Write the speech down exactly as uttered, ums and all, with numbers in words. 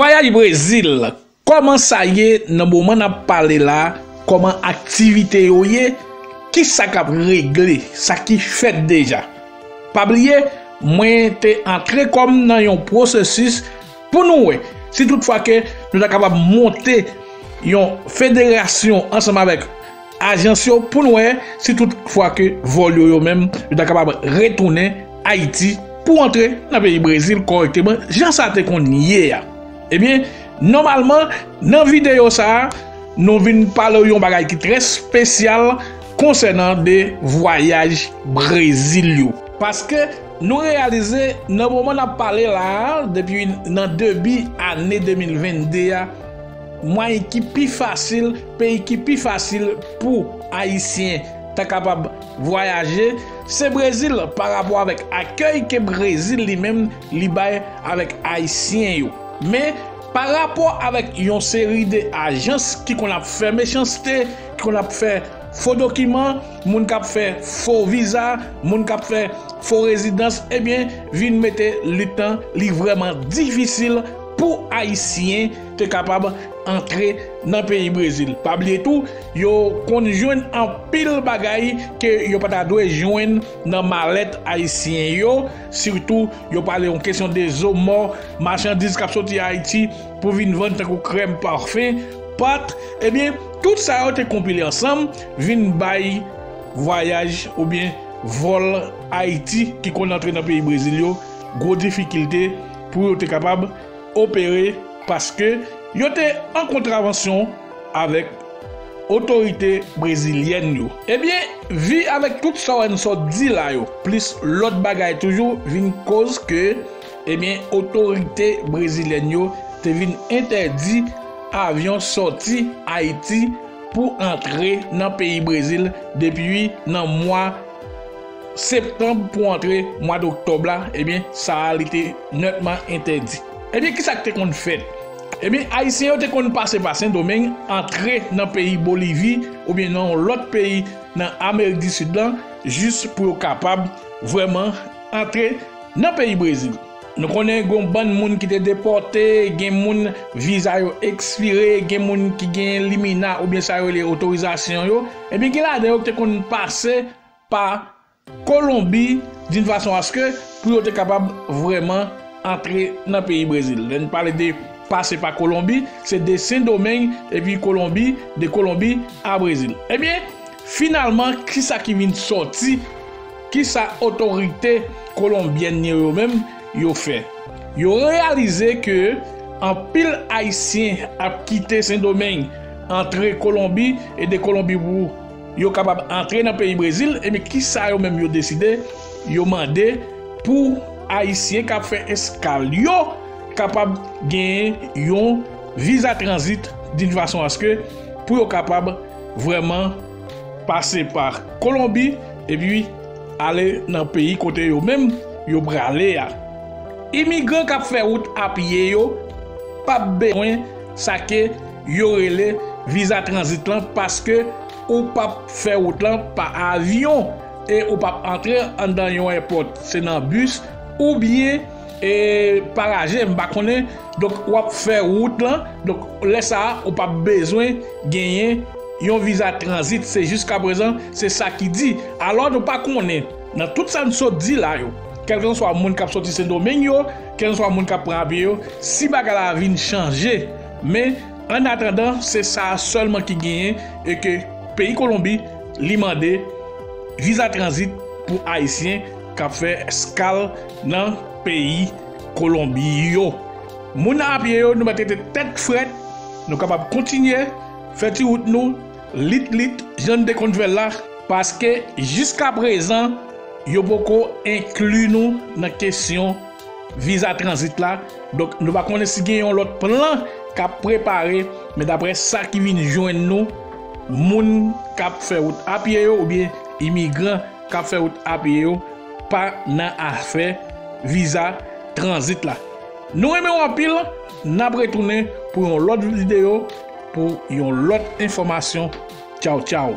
Vwayaj Brezil, kòman sa ye nan moman n ap pale la? Kòman aktivite yo ye? Kisa k ap regle? Sa ki fèt deja? Pa bliye, mwen te antre kòm nan yon pwosesis pou nou wè si tout fwa ke nou ta kapab monte yon federasyon ansanm avèk ajans yo pou n wè si tout fwa ke vòl yo, yo menm, yo ta kapab retounen Ayiti pou antre nan peyi Brezil kòrèkteman jan sa te konn ye a. Ebyen, nòmalman, nan videyo sa a, nou vin pale w yon bagay ki trè espesyal konsènan de vwayaj Brezil yo. Paske nou reyalize nan moman n ap pale la a, depi nan debi ane de mil venn de a, mwayen ki pi fasil, peyi ki pi fasil pou Ayisyen ta kapab vwayaje, se Brezil, pa rapò avèk akèy ke Brezil li menm li bay avèk Ayisyen yo. Men, pa rapò avèk yon seri de ajans ki konn ap fè mechanste, ki konn ap fè fo dokiman, moun k ap fè fo viza, moun k ap fè fo rezidans, ebyen, vin mete lit lan, li vrèman difisil pou Ayisyen te kapab antre nan peyi Brezil. Pa bliye tou, yo konn jwenn anpil bagay ke yo pa ta dwe jwenn nan malèt Ayisyen yo, sitou yo pale yon kesyon de zo mò, machandiz k ap soti Ayiti pou vin vann tankou krèm, pafen, pat, ebyen, tout sa yo te konpile ansanm, vin bay vwayaj oubyen vòl Ayiti ki konn antre nan peyi Brezil yo gwo difikilte pou yo te kapab opere, paske yo te an kontravansyon avèk otorite brezilyèn yo. Ebyen, vi avèk tout sa w sot di la yo, plis lòt bagay toujou, vin koz ke, ebyen, otorite brezilyèn yo te vin entèdi avyon sòti Ayiti pou antre nan peyi Brezil depi nan mwa septanm pou antre mwa doktòb la, ebyen, sa a li te nètman entèdi. Ebyen, kisa k te konn fèt? Ebyen, Ayisyen yo te konn pase pa Sendomeng, antre nan peyi Bolivi oubyen nan yon lòt peyi nan Amerik di Sid lan, jis pou yo kapab vrèman antre nan peyi Brezil. Nou konnen gen yon bann moun ki te depòte, gen moun viza yo ekspire, gen moun ki gen limina oubyen sa yo rele otorizasyon yo. Ebyen, gen ladan yo ki te konn pase pa Kolonbi, d'une façon à ce que pou yo te kapab vrèman antre nan peyi Brezil. Lè n pale de pase pa Kolonbi, se de Sendomeng epi Kolonbi, de Kolonbi a Brezil. Ebyen, finalman, kisa ki vin sòti? Kisa otorite kolonbyèn yo, yo menm, yo fè? Yo reyalize ke anpil Ayisyen ap kite Sendomeng, antre Kolonbi, e de Kolonbi pou yo kapab antre nan peyi Brezil, ebyen, kisa yo menm yo deside? Yo mande pou Ayisyen k ap fè eskal yo kapab genyen yon viza tranzit d'une façon à ce que pou yo kapab vrèman pase pa Kolonbi epi ale nan peyi kote yo menm yo prale a. Imigran k ap fè wout a pye yo p ap bezwen sa ke yo rele viza tranzit lan, paske ou p ap fè wout lan pa avyon e ou p ap antre anndan yon èpòt, se nan bis oubyen e paraje, m pa konnen. Donk, w ap fè wout lan. Donk, lè sa a, ou p ap bezwen genyen yon viza tranzit. Se jiskaprezan, se sa ki di. Alò, nou pa konnen, nan tout sa n sot di la yo, kèlkanswa moun k ap soti Sendomeng yo, kèlkanswa moun k ap pran a pye yo, si bagay la vin chanje. Men, annatandan, se sa a sèlman ki genyen e ke peyi Kolonbi, li mande viza tranzit pou Ayisyen k ap fè eskal nan peyi Kolonbi yo. Moun a pye yo, nou mèt rete tèt frèt, nou kapab kontinye fè ti wout nou, lit lit, jan n te konn fè l la, paske jiskaprezan, yo poko enkli nou nan kesyon viza tranzit la. Donk, nou pa konnen si gen yon lòt plan k ap prepare, men daprè sa ki vin jwenn nou, moun k ap fè wout a pye yo oubyen imigran k ap fè wout a pye yo pa nan afè viza tranzit la. Nou renmen w anpil, n ap retounen pou yon lòt videyo, pou yon lòt enfòmasyon. Tchaw, tchaw.